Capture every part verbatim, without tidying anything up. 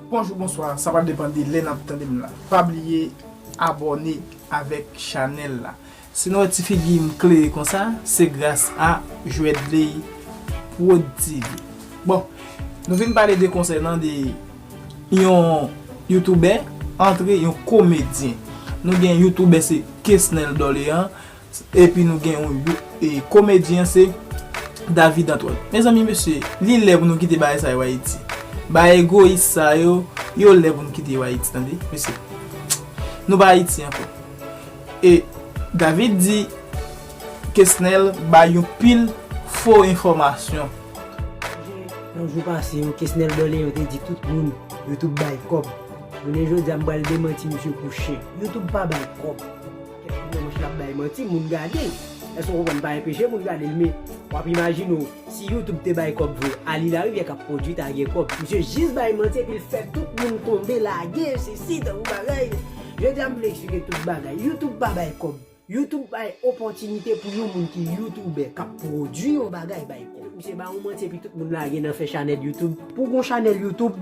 Bonjou, bonswa, sa pral depann de lè n ap tande m la. Pa bliye abòne avèk chanèl la. Si nou wè ti figi m klere konsa, se gras a Jwèdley Prod T V. Bon, nou vin pale de konsènan de yon youtubè antre yon komedyen. Nou gen youtubè se Kesnel Doléan, epi nou gen yon you- e, komedyen se David Antoine. Mezanmi, mesye, li lè pou nou kite bagay sa yo Ayiti. Bagay egoyis sa yo, yo lè pou nou kite yo Ayiti, tande, mesye. Nou pa Ayiti ankò. E David di Kesnel bay yon pil fo enfòmasyon. Nan jou pase yo, Kesnel Doléan te di tout moun YouTube bay kòb. Jounen jodi a, m pral demanti misye kou chen. YouTube pa bay kòb. Kèk moun nan manch l ap bay manti, moun gade l. Èske w konprann? Pa enpeche moun gade l, men w ap imajine w, si YouTube te bay kòb vre, Ali Larivière k ap pwodui ta gen kòb. Misye jis bay manti epi l fè tout moun tonbe, lage, sesi, tankou bagay. Jodi a, m vle eksplike tout bagay. YouTube pa bay kòb. YouTube bay opòtinite pou yon moun ki youtubè k ap pwodui yon bagay bay kòb. Misye ba yon manti epi tout moun lage nan fè chanèl YouTube. Pou w gon chanèl YouTube,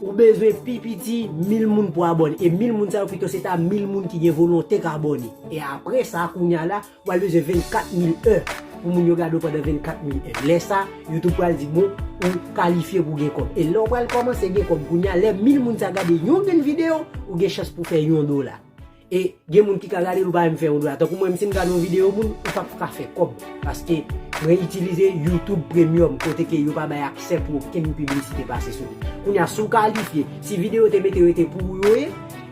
ou bezwen pi piti mil moun pou abòne. E mil moun sa yo pito se ta mil moun ki gen volonte k abòne. E apre sa, kounye a la, ou pral bezwen vennkat mil è pou moun yo gade w pandan vennkat mil è. Lè sa, YouTube pral di, bon, ou kalifye pou gen kòb. E lè w pral kòmanse gen kòb kounye a, lè mil moun sa gade yon grenn videyo, ou gen chans pou fè yon dola. E gen moun ki ka gade l, ou pa menm fè yon dola. Tankou mwen menm, si m gade yon videyo moun, ou p ap ka fè kòb. Paske mwen itilize YouTube Premium, kote ke yo pa bay aksè pou okenn piblisite pase sou li. Kounye a, si w kalifye, si videyo te mete rete pou ou yo ye,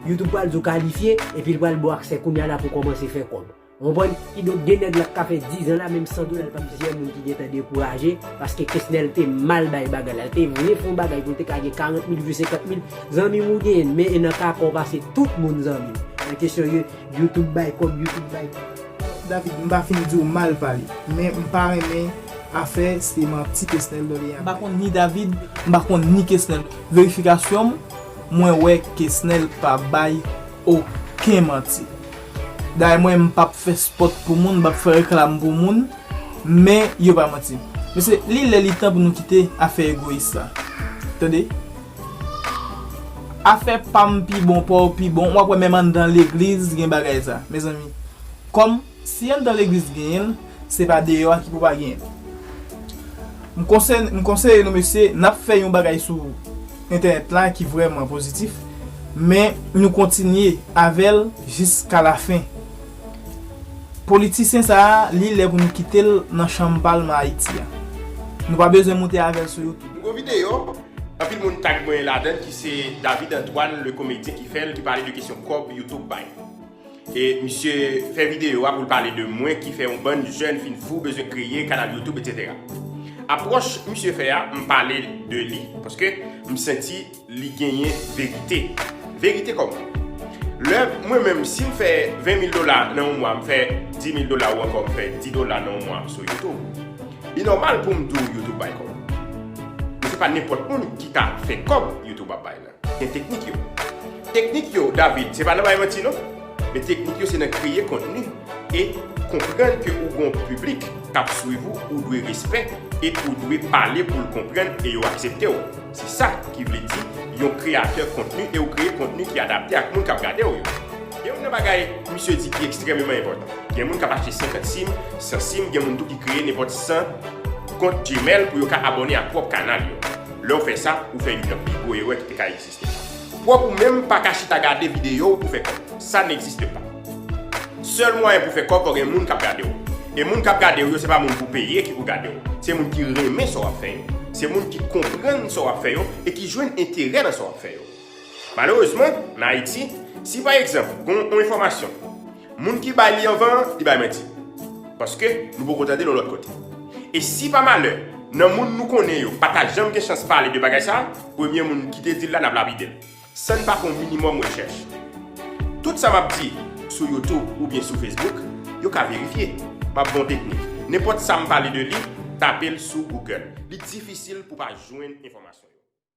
YouTube pral di w kalifye, epi l pral ba w aksè kounye a la pou w kòmanse fè kòb. Ou konprann? Kidonk, gen nèg la k ka fè diz an la, menm san dola, l p ap plizyè moun ki gentan dekouraje, paske Kesnel te mal bay bagay la. L te vle fè yon bagay pou l te ka gen karant mil view, senkant mil, zanmi m ou genyen l, men e nan kaka w pase tout moun zanmi m. Nan kesyon yo, YouTube bay kòb, YouTube bay kòb. David, m pa fin di w mal pale, men m pa renmen afè se manti Kesnel Doléan. M pa konn ni David, m pa konn ni Kesnel. Verifikasyon m, mwen wè Kesnel pa bay okenn manti. Dayè mwen, m p ap fè spòt pou moun, m p ap fè reklam pou moun, men yo pa manti. Mesye, li lè li tan pou nou kite afè egoyis sa. Tande? Afè pa m pi bon, pa w pi bon, w ap wè menm anndan legliz gen bagay sa. Mezanmi, kòm si anndan legliz genyen l, se pa deyò a ki pou pa genyen l. M konseye, m konseye nou, mesye, n ap fè yon bagay sou entènèt la ki vrèman pozitif, men nou kontinye avè l jiska lafen. Politisyen sa a, li lè pou nou kite l nan chanm palman Ayiti a. Nou pa bezwen moute avè l sou YouTube. M gon videyo, anpil moun tag mwen ladan l, ki se David Antoine, le comédien, ki fè l, ki pale de kesyon kòb YouTube bay. E misye fè videyo a pou l pale de mwen ki fè yon bann jèn fin fou, bezwen kreye kanal YouTube, etsetera. Apwòch misye fè a, m pale de li, paske m santi li genyen verite. Verite kòman? Lè mwen menm, si m fè ven mil dola nan yon mwa, m fè di mil dola ou ankò m fè di dola nan yon mwa sou YouTube, li nòmal pou m di w YouTube bay kòb. Men se pa nenpòt moun ki ka fè kòb YouTube ap bay la. Gen teknik yo. Teknik yo, David, se pa nan bay manti non. Men teknik yo se nan kreye kontni e konprann ke ou gon piblik k ap swiv ou, ou dwe respè e ou dwe pale pou l konprann e yo aksepte w. Se sa ki vle di yon kreyatè kontni e ou kreye kontni ki adapte ak moun k ap gade w yo. Gen youn nan bagay misye di ki ekstrèmeman enpòtan. Gen moun k ap achte senkant sim, san sim, gen moun tou ki kreye nenpòt san kont Gmail pou yo ka abòne ak pwòp kanal yo. Lè w fè sa, ou fè youn nan pi gwo erè ki te ka egziste. Pwòp ou menm pa ka chita gade videyo w pou fè kòb. Ça n'existe pas. Sèl mwayen pou fè kòb, fò gen moun k ap gade w. E moun k ap gade w yo, se pa moun pou peye ki pou gade w. Se moun ki renmen sa w ap fè yo. Se moun ki konprann sa w ap fè yo e ki jwenn enterè nan sa w ap fè yo. Malerezman, nan Ayiti, si pa egzanp, gon yon enfòmasyon, moun ki bay li anvan an, li bay manti. Paske nou poko tande l yon lòt kote. E si pa malè, nan moun nou konnen yo pa ta janm gen chans pale de bagay sa a, premye moun ki te di l la, n ap lapide l. San n pa fè yon minimòm rechèch. Tout sa m ap di sou YouTube oubyen sou Facebook, yo ka verifye. M ap ba w teknik. Nenpòt sa m pale de li, tape l sou Google. Li difisil pou w pa jwenn enfòmasyon.